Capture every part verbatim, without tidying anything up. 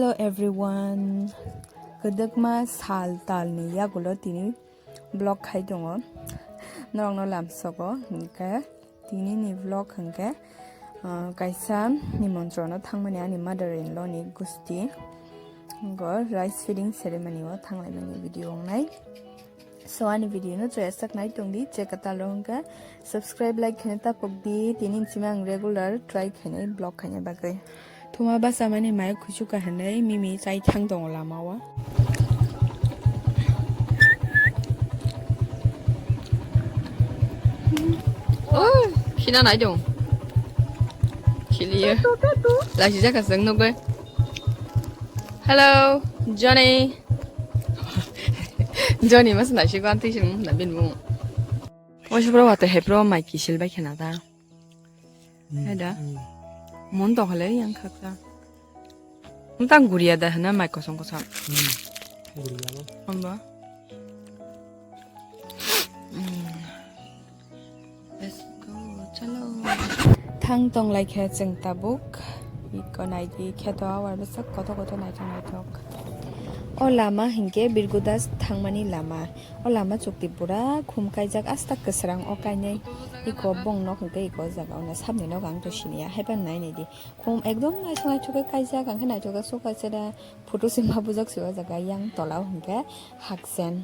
Hello everyone, kwdwkma sal talni yagulo tini vlog khai tongo norokno lamsogo, hinkhe tinini vlog hinkhe, ah, kaisa nimontrono thangmani ani mother in law ni gusti go rice feeding ceremony o thanglaimani video wngnai. So ani video no chaya sak nai tong di, che kwtal rok hwnkhe subscribe, like khaina tapok di, tini simi ang regular try khainai vlog khaina bagwi. Thuma basa mani mai khusu ka hinwi mimi chai thang tongo lama o. Oh, khina nai dong. Khiliya. Lachi jaka sang nugwe. Hello, Johnny. Johnny mas nai si gwan twi sing na bin mu. Osi bro wate hepro mai kisil bai khena ta. Hai da. Mon to hale yang khaksa. Mtang guria da hana mai kosong kosong. Guria lo. Amba. Let's go, chalo. Thang tong lai khe chwng tabuk. Iko nai di kheto awar bwsak koto koto naithok naithok. O lama hinkhe Birgudas thangmani lama. O lama chukti pura khum kaijak aswk kwsrang o kainai. Iko bong nok hinkhe iko jaga o na sabni nok ang to siniya haipan nai nai di. Khum ekdom naithok naithok khe kaijak, ang khe naithok jak sukha chera photo se ma bujak se o jaga yang tola o hinkhe haksen.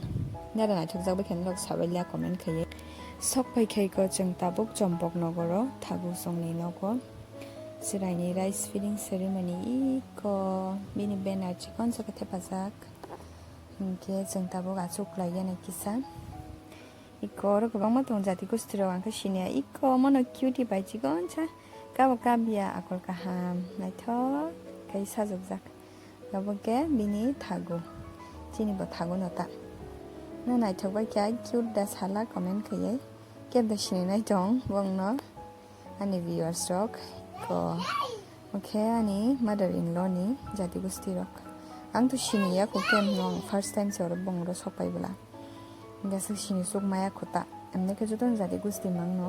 Nara naithok jak bai khe norok sabai lia comment khaiwi. Sok pai khe iko chwng tabuk Chompok nogoro thagu songni nogo. Chwraini rice feeding ceremony iko bini banner chikon sa khe thepajak. Hinkhe chwng tabuk achuk lai ya nai kisa. Iko oro kwbangma tongo jati gosti rok, ang khe siniya. Iko omono cutie bai chikonsa, kabo kabya, akol kaham, naithok khe sajokjak. Abo khe bini thagu, chini bo thagu no ta. No naithok bai khe cute da sala comment khaiwi kebda sini nai tong bongno. Ani viewers rok ko, omo khe ani mother in law ni jati gosti rok. Ang to sini ya ko kem no, ang first time se oro bong oro sok pai bwla. Hingke se sini sok maya kho ta. Emne khe joto no jati gosti mang no.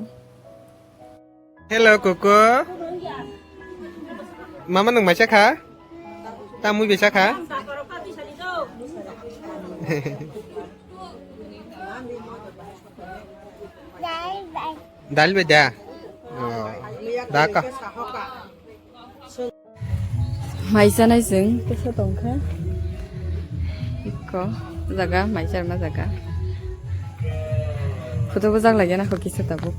Hello koko. Mama nwng maisa kha? Tamwi bisa kha? Dal bai da? Oh, da ka. Mai chanai chwng kisa tongkha. Ikko jaga mai charma jaga. Photo bujak laiya nakho kisa tabuk.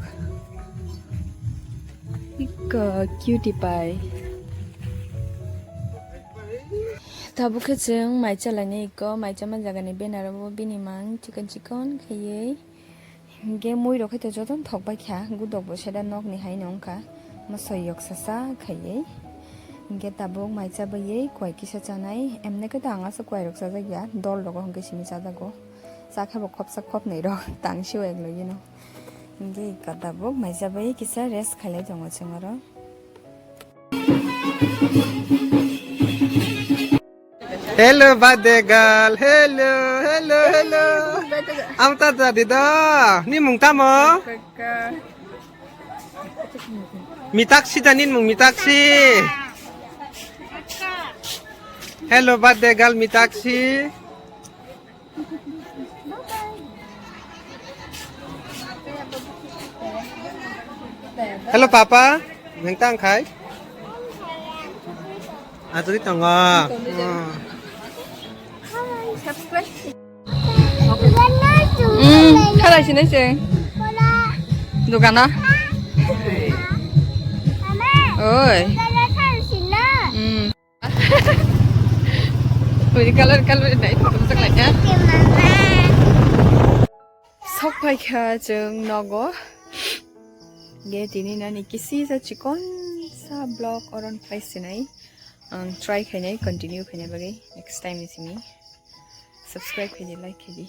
Ikko cutie pie. Tabuk khe chwng mai chalainai ikko, mai chama jagani banner o bini mang chikon chikon khaiwi. Hingke mui rok khe to jotono thok bai kha, gudok bo seda nok ni hai no wngkha, moso yok sa sa khaiwi. Hingke tabuk mai cha baiwi koi kisa chanai, emne khe to ang aswk koi rok chajak ya, dol rogo hingke simi chajago, cha khe bo khopsa khopnwi rok tang si o ek logi no. Hingke tabuk mai cha bai kisa rest khailai tongo chwng oro. Hello, birthday girl. Hello, hello, hello. Amta jadi do. Ni mung tamo? Mitaksi da nin mung Mitaksi. Hello, birthday girl Mitaksi. Hello, Papa. Neng tang khai. Aturi tongo. Hmm. Khalai sini sih. Dukana. Oi. Hmm. Ui, color, color, dai, photo bwsak lai kha. Sok phai kha chwng nogo. Ge tini nani kisi sa chikon sa vlog oron phai sinai. Ang try khainai, continue khainai bagwi. Next time ni simi. Subscribe khaidi, like khaidi.